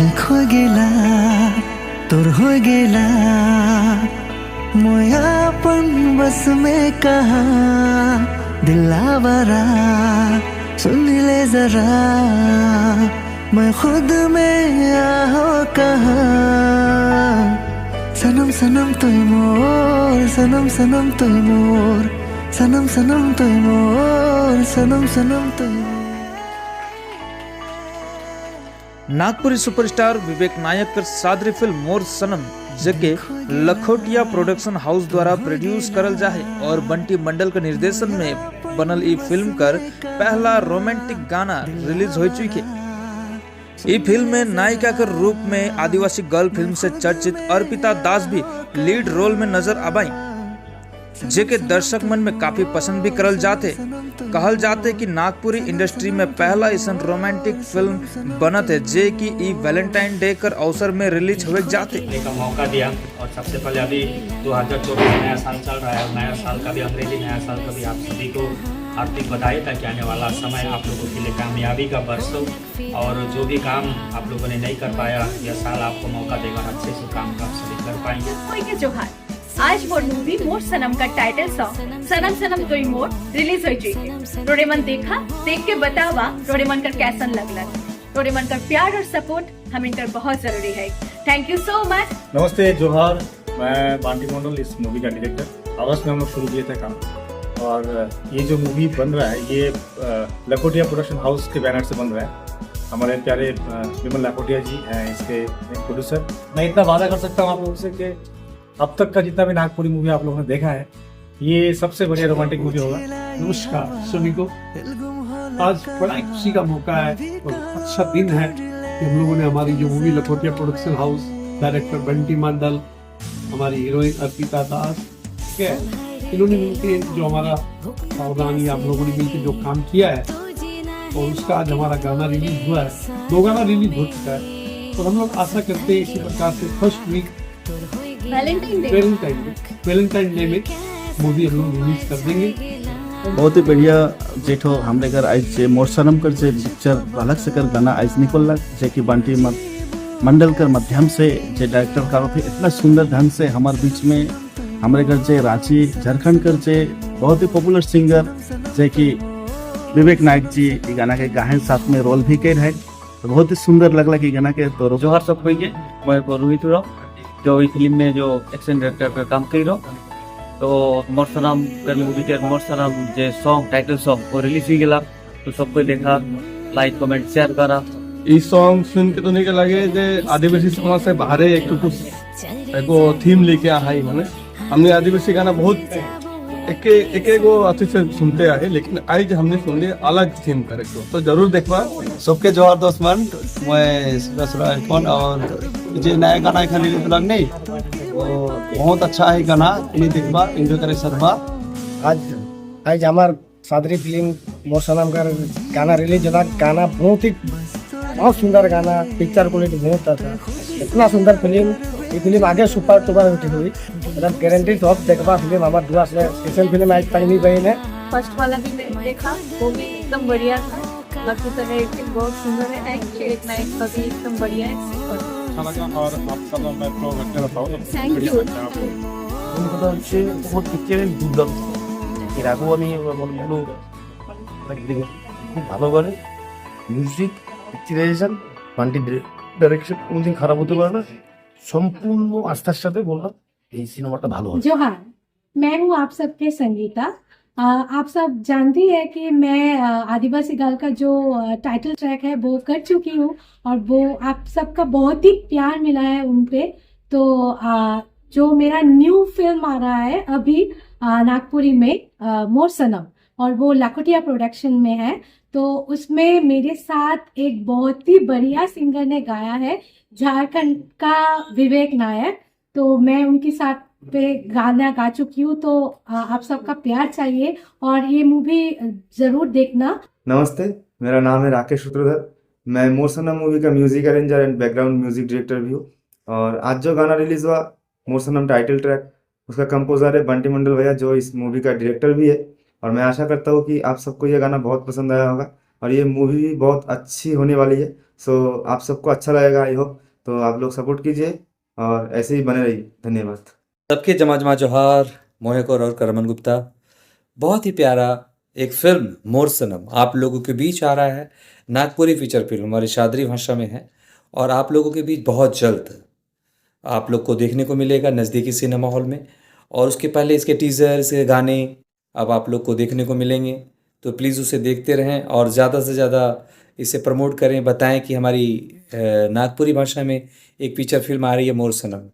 दिल खो गेला तोर हो गेला, मोया अपन बस में कहा दिल आवारा। सुन ले जरा, मैं खुद में आहो कहा। सनम सनम तुई मोर, सनम सनम तुई मोर, सनम सनम तुई मोर, सनम सनम तुई मोर। नागपुरी सुपरस्टार विवेक नायक कर सादरी फिल्म मोर सनम, जेके लखोटिया प्रोडक्शन हाउस द्वारा प्रोड्यूस करल जाहे और बंटी मंडल के निर्देशन में बनल ई फिल्म कर पहला रोमांटिक गाना रिलीज हो चुकी। ई फिल्म में नायिका के रूप में आदिवासी गर्ल फिल्म से चर्चित अर्पिता दास भी लीड रोल में नजर आबाई, जेके दर्शक मन में काफी पसंद भी करल जाते। कहल जाते कि नागपुरी इंडस्ट्री में पहला ऐसा रोमांटिक फिल्म बनत है जे कि ई वैलेंटाइन डे कर अवसर में रिलीज हुए जाते। का मौका दिया और सबसे पहले अभी 2024 नया साल चल रहा है और नया साल का भी, अंग्रेजी नया साल का भी आप सभी को हार्दिक बधाई, ताकि आने वाला समय आप लोगों के लिए कामयाबी का वर्ष हो और जो भी काम आप लोगों ने नहीं कर पाया, यह साल आपको मौका देगा और अच्छे से काम आप सभी कर पाएंगे। कोई के जोहार। आज मोर मूवी मोर सनम का टाइटल सॉन्ग सनम सनम तुई मोर रिलीज हो चुकी। रोडे मन देखा, देख के बतावा रोडे मन कर कैसन लगलक। रोडे मन का प्यार और सपोर्ट हम इनकर बहुत जरूरी है। Thank you so much. नमस्ते, जोहार। मैं बांटी मंडल, इस मूवी का डायरेक्टर। अगस्त में हम लोग शुरू किए थे काम और ये जो मूवी बन रहा है, ये लखोटिया प्रोडक्शन हाउस के बैनर से बन रहा है। हमारे प्यारे विमल लखोटिया जी हैं इसके प्रोड्यूसर। मैं इतना वादा कर सकता हूँ आप लोगों से कि अब तक का जितना भी नागपुरी मूवी आप लोगों ने देखा है, ये सबसे बढ़िया रोमांटिक मूवी होगा। नमस्कार सभी को। आज बड़ा ही खुशी का मौका है और अच्छा दिन है कि हम लोगों ने हमारी जो movie Lakhotia production house, director Bunty Mandal, हमारी हीरोइन अर्पिता दास, ठीक है, इन्होंने मिलके जो हमारा सावधानी, आप लोगों ने मिलके जो काम किया है और उसका आज हमारा गाना रिलीज हुआ है। दो गाना रिलीज हो चुका है और हम लोग आशा करते हैं इसी प्रकार से first week Valentine day Valentine day में मूवी हम लोग रिलीज कर देंगे। बहुत ही बढ़िया जेठो हमरे घर आज जे मोर सनम कर जे पिक्चर अलग से कर गाना आज निकल, जे कि बंटी मंडल कर माध्यम से जे डायरेक्टर का फिर इतना सुंदर ढंग से हमारे बीच में हमारे घर जे रांची झारखंड कर जे बहुत ही पॉपुलर सिंगर जे कि विवेक नायक जी ई गाना के गाहे, साथ में रोल भी कर है, तो बहुत ही सुंदर लगला कि गाना के तो। जोहार सब कोई के। मैं रोहित राव, जो इस फिल्म में जो एक्शन डायरेक्टर का काम कर रहा। तो मोर सनम कर मूवी के मोर सनम जे सॉन्ग, टाइटल सॉन्ग, वो रिलीज हो गया, तो सब कोई देखा, लाइक, कमेंट, शेयर करा। ई सॉन्ग सुन के तो नहीं लगे जे आदिवासी समाज से बाहरे एक कुछ एगो थीम लेके आए। माने हमने आदिवासी गाना बहुत एके एके गो अथी से सुनते आए, लेकिन आज हमने सुन लिया अलग थीम करे, तो जरूर देखवा। सबके जोहार दोस्त मन। मैं सुरज और जे नया गाना एखान रिलीज होलक नहीं, वो बहुत अच्छा है गाना। তুমি देखबा, एंजॉय करे सकबा। आज आज हमार सादरी फिल्म मोर सनम का गाना रिलीज होला। गाना बहुत ही बहुत सुंदर गाना, पिक्चर क्वालिटी बहुत अच्छा। इतना सुंदर फिल्म, ये फिल्म आगे सुपर टुपर होती हुई एकदम गारंटी। सब देखबा फिल्म, हमार दुआ से स्पेशल फिल्म आज तक नहीं बनी है। फर्स्ट वाला भी मैंने देखा, वो भी एकदम बढ़िया था। बाकी तो एक्टिंग बहुत सुंदर है, विवेक नायक का भी एकदम बढ़िया है और अच्छा लगा और आप सब मैं तो बताओ। Thank you. কথা হচ্ছে বহুত পিকচার দুর্দান্ত। এর আগেও আমি অনেকগুলো খুব ভালো করে মিউজিক, পিকচারাইজেশন, বান্টি ডাইরেকশন কোনোদিন খারাপ হতে পারে না। সম্পূর্ণ আস্থার সাথে বললাম, এই সিনেমাটা ভালো হবে। जोहार, मैं हूँ आप सबके संगीता। आप सब जानती है कि मैं आदिवासी गर्ल का जो टाइटल ट्रैक है, वो कर चुकी हूँ और वो आप सबका बहुत ही प्यार मिला है उन पे। तो जो मेरा न्यू फिल्म आ रहा है अभी नागपुरी में, मोर सनम, और वो लाखोटिया प्रोडक्शन में है, तो उसमें मेरे साथ एक बहुत ही बढ़िया सिंगर ने गाया है, झारखंड का विवेक नायक। तो मैं उनके साथ पे गाना गा चुकी हूँ, तो आप सबका प्यार चाहिए और ये मूवी जरूर देखना। नमस्ते, मेरा नाम है राकेश सूत्रधर। मैं मोर सनम मूवी का music arranger and background music director भी हूँ और आज जो गाना रिलीज हुआ, मोर सनम टाइटल ट्रैक, उसका कंपोजर है बंटी मंडल भैया, जो इस मूवी का डायरेक्टर भी है। और मैं आशा करता हूँ कि आप सबको ये गाना बहुत पसंद आया होगा और ये मूवी भी बहुत अच्छी होने वाली है। सो आप सबको अच्छा लगेगा, I hope. तो आप लोग सपोर्ट कीजिए और ऐसे ही बने रहिए। धन्यवाद। सबके जमा जमा जोहार। मोहेकर और करमन गुप्ता। बहुत ही प्यारा एक फिल्म मोर सनम आप लोगों के बीच आ रहा है। नागपुरी फीचर फिल्म हमारी शादरी भाषा में है और आप लोगों के बीच बहुत जल्द आप लोग को देखने को मिलेगा नज़दीकी सिनेमा हॉल में और उसके पहले इसके टीज़र, इसके गाने अब आप लोग को देखने को मिलेंगे। तो प्लीज़ उसे देखते रहें और ज़्यादा से ज़्यादा इसे प्रमोट करें, बताएं कि हमारी नागपुरी भाषा में एक फीचर फिल्म आ रही है मोर सनम।